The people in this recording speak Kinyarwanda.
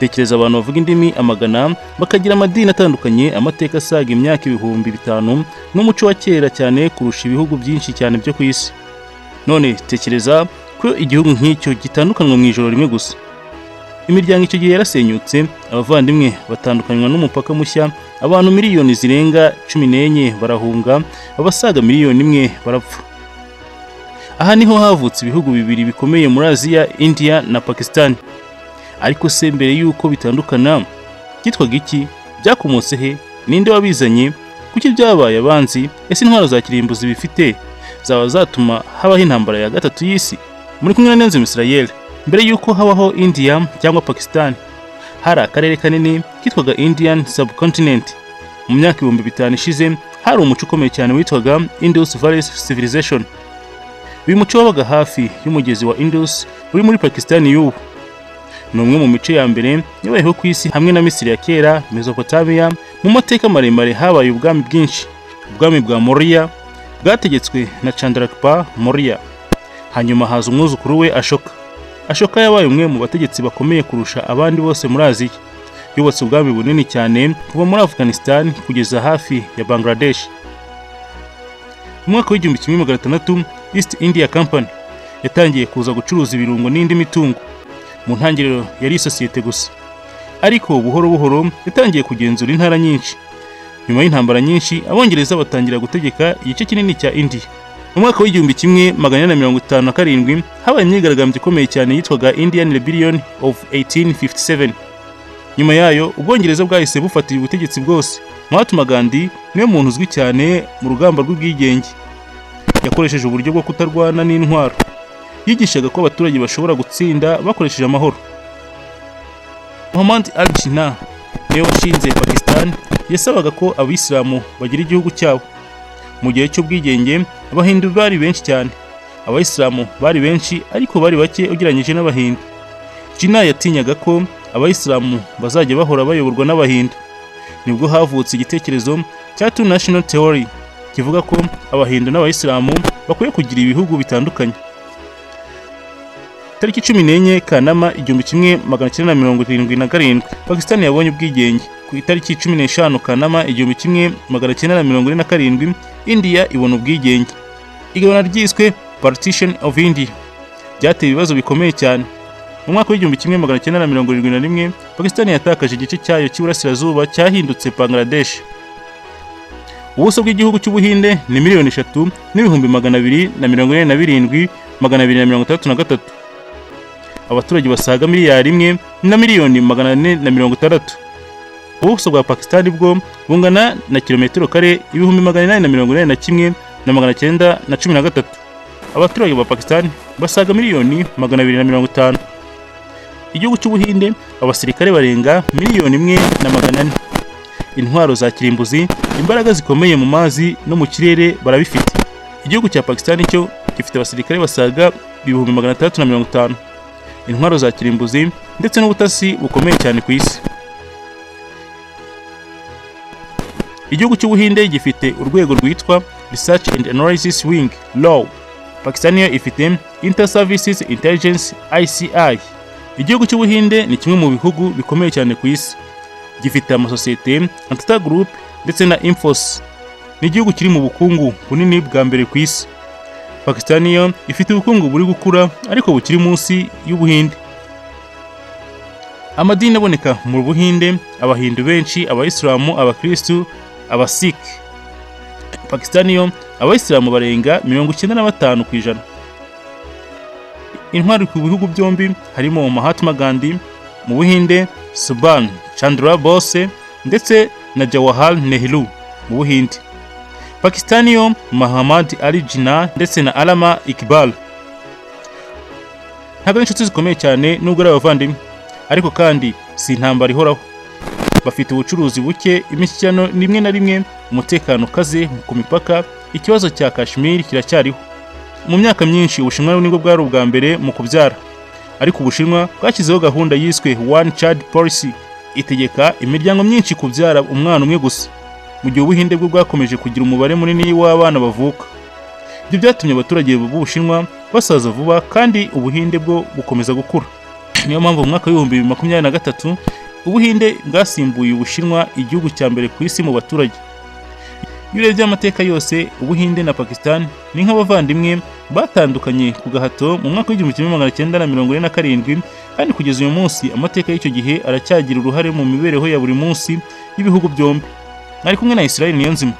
Tekereza abantu bavuga indimi amagana, bakagira amadini atandukanye, amateka asaga imyaka 5000 n'umuco wa kera cyane kurusha ibihugu byinshi cyane byo ku isi. None tekereza ko igihugu nk'icyo gitandukanywa mu ijoro rimwe gusa. Imiryango icyo gihe yarasenyutse, abavandimwe batandukanywa n'umupaka mushya, abantu miliyoni zirenga 14 barahunga, abasaga miliyoni 1 barapfa. Aha niho havutse ibihugu bibiri bikomeye muri Aziya, India na Pakistan. Ariko se mbere y'uko bitandukana byitwaga iki? Byakomotse he? Ninde wabizanye? Kuki byabaye abanzi? Ese intwaro za kirimbuzi bifite zaba zatuma habaho intambara ya gatatu y'isi? Muri kumwe na Niyonzima Israel. Mbere y'uko habaho India cyangwa Pakistan, hari akarere kanini kitwaga Indian Subcontinent. Mu myaka 5000 ishize hari umuco ukomeye cyane witwaga Indus Valley Civilization. Uyu muco wabaga hafi y'umugezi wa Indus uri muri Pakistan y'ubu. Ni umwe mu mico ya mbere yabayeho ku isi hamwe na Misiri ya kera, Mesopotamia. Mu mateka maremare habaye ubwami bwinshi. Ubwami bwa Maurya bwategetswe na Chandragupta Maurya, hanyuma haza umwuzukuru we Ashoka. Ashoka yabaye umwe mu bategetsi bakomeye kurusha abandi bose muri Aziya. Yubatse ubwami bunini cyane kuva muri Afghanistan kugeza hafi ya Bangladesh. Mu mwaka w'1600, East India Company yatangiye kuza gucuruza ibirungo n'indi mitungo. Mu ntangiriro yari isosiyete gusa, ariko buhoro buhoro yatangiye kugenzura intara nyinshi. Nyuma y'intambara nyinshi, Abongereza batangira gutegeka igice kinini cya India. Mu mwaka w'1457 habaye imyigaragambyo ikomeye cyane yitwaga Indian Rebellion of 1857. Nyuma yayo Ubwongereza bwahise bufatira ubutegetsi bwose. Mahatma Gandhi niwe muntu uzwi cyane mu rugamba rw'ubwigenge. Yakoresheje uburyo bwo kutarwana n'intwaro. Yigishaga ko abaturage bashobora gutsinda bakoresheje amahoro. Muhammad Ali Jinnah niwe washinze Pakistan. Yasabaga ko Abisilamu bagira igihugu cyabo. Mu gihe cy'ubwigenge Abahindu bari benshi cyane. Abayisilamu bari benshi, ariko bari bake ugereranyije n'Abahindu. Jinnah yatinyaga ko Abayisilamu bazajya bahora bayoborwa n'Abahindu. Nibwo havutse igitekerezo cya Two National Theory, kivuga ko Abahindu n'Abayisilamu bakwiye kugira ibihugu bitandukanye. Tariki 14 Kanama 1977, Pakistan yabonye ubwigenge. Ku itariki 15 Kanama 1947, India ibona ubwigenge. Igabana ryiswe Partition of India byateye ibibazo bikomeye cyane. Mu mwaka w'1971, Pakistan yatakaje igice cyayo cy'iburasirazuba cyahindutse Bangladesh. Ubuso bw'igihugu cy'Ubuhinde ni 3,247,263. Abaturage basaga miliyari 1 na miliyoni 460. Ubuso bwa Pakistan bwo bungana na kilometero kare 881,913. Abaturage ba Pakistan basaga miliyoni 250. Igihugu cy'Ubuhinde, abasirikare barenga miliyoni 1 na 400, intwaro za kirimbuzi, imbaraga zikomeye mu mazi no mu kirere barabifite. Igihugu cya Pakistan cyo gifite abasirikare basaga 650,000, intwaro za kirimbuzi ndetse n'ubutasi bukomeye cyane ku isi. Igihugu cy'Ubuhinde gifite urwego rwitwa Research and Analysis Wing, RAW. Pakistan yo ifite Inter Services Intelligence, ISI. Igihugu cy'Ubuhinde ni kimwe mu bihugu bikomeye cyane ku isi. Gifite amasosiyete nka Tata Group ndetse na Infosys. Ni igihugu kiri mu bukungu bunini bwa mbere ku isi. Pakistan yo ifite ubukungu buri gukura, ariko bukiri munsi y'Ubuhinde. Amadini aboneka mu Buhinde: Abahindu benshi, Abayisilamu, Abakristu, Abasikh. Pakistan yo Abayisilamu barenga 95%. Intwari ku bihugu byombi harimo Mahatma Gandhi mu Buhinde, Subhan Chandra Bose ndetse na Jawaharlal Nehru mu Buhinde. Pakistan yo Muhammad Ali Jinnah ndetse na Allama Iqbal. Ntabwo ari inshuti zikomeye cyane nubwo ari abavandimwe, ariko kandi si intambara ihoraho. Bafite ubucuruzi buke, imishyikirano rimwe na rimwe, umutekano ukaze ku mipaka. Ikibazo cya Kashmir kiracyariho. Mu myaka myinshi Ubushinwa nibwo bwari ubwa mbere mu kubyara, ariko Ubushinwa bwashyizeho gahunda yiswe One Child Policy, itegeka imiryango myinshi kubyara umwana umwe gusa, mu gihe Ubuhinde bwo bwakomeje kugira umubare munini w'abana bavuka. Ibyo byatumye abaturage b'Ubushinwa basaza vuba kandi Ubuhinde bwo bukomeza gukura. Niyo mpamvu mu mwaka w'2023 Ubuhinde bwasimbuye Ubushinwa igihugu cya mbere ku isi mu baturage. Iyo urebye amateka yose, Ubuhinde na Pakistan ni nk'abavandimwe batandukanye ku gahato mu mwaka w'1947, kandi kugeza uyu munsi amateka y'icyo gihe aracyagira uruhare mu mibereho ya buri munsi y'ibihugu byombi. Mwari kumwe na Israel Niyonzima.